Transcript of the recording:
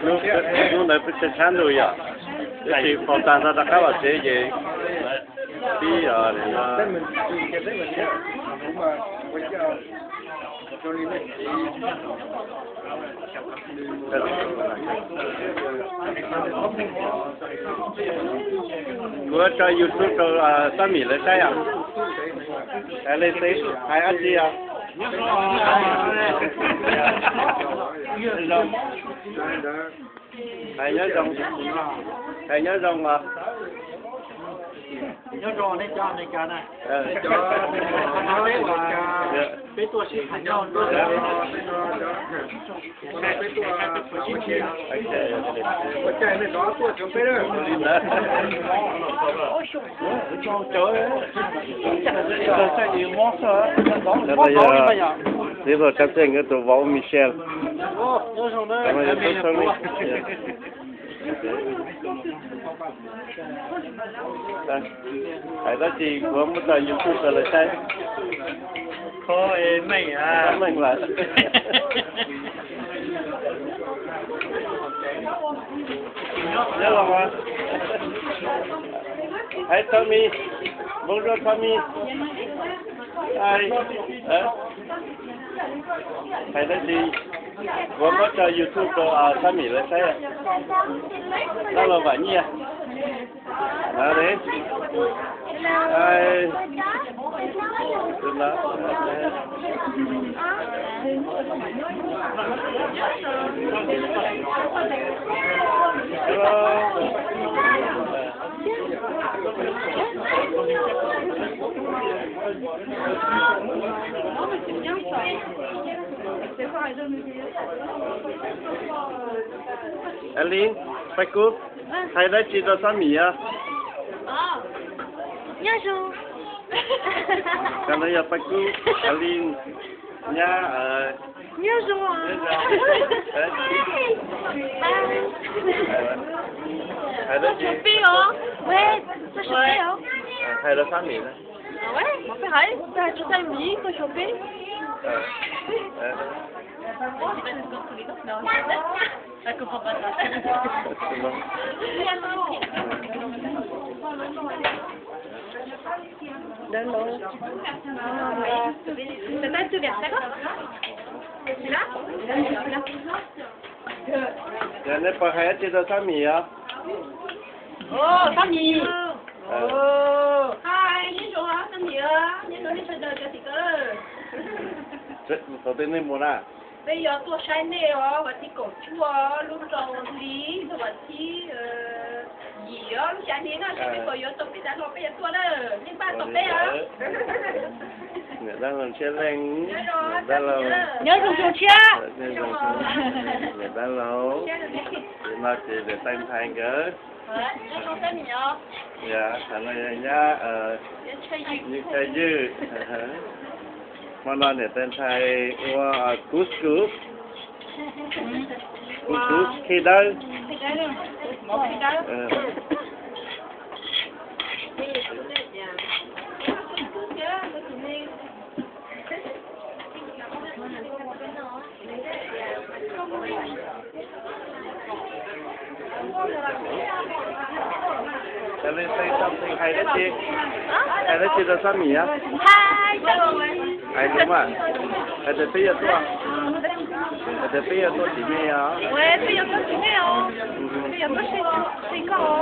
Hnub ntawd peb tshab ntuj yom, tab sis faus tag no rov qab los tsev ces pib os no. Kuv tso YouTube rau Xab Mim lawv saib os. Hais li xwb, hais dab tsi os? Hais nyob zoo, hais nyob zoo os. Nyob zoo nej cov Amelikas na. Peb tuaj sib tham nyob. Tiv los kab txeeg tus vauv Michelle. Hais dab tsi kuv muab tso YouTube rau lawv saib. Kho meej lawm. Nyob los mas. Hais Tommy, bonjour Tommy. Hais dab tsi, kuv muab tso YouTube rau Xab Mim lawv saib. Dab laug Vam Nyiaj. Alin, Paj Kub, hais dab tsi rau Xab Mim os? Nyob zoo. Koj no yog Paj Kub, Alin, nyab. Nyob zoo. Hais dab tsi? Hais rau Xab Mim na. Peb hais, peb hais rau Xab Mim, koj tshuav peb. Yog nej puas hais dab tsi rau Xab Mim os? Xab Mim. Hais nyob zoo Xab Mim, nyob zoo nej sawv daws cov tim ko. Thaum twg nej mus na? Peb yuav tuaj saib nej os, vas thib kaum cuaj lub rau hli, vas thib yim os, lub xya hli no, seb peb puas yuav tau peb dav hlau peb yuav tuaj na, nej npaj tau peb os. Niam dab laug Ntshiab Leej, niam dab laug, nyob zoo Tsuag Tshiab. Niam dab laug, ces no ces niam tais nthais nkawd. Yog, thaum no yog nyab Nyiaj Tshaj Ywg. Hmo no niam tais nthais ua couscous, couscous khi dawb. Hais dab tsi, hais dab tsi rau Xab Mim? Hais tias peb yuav tuaj, hais tias peb yuav tuaj tim nej os. Peb yuav tuaj tim nej os, peb yuav tuaj saib koj.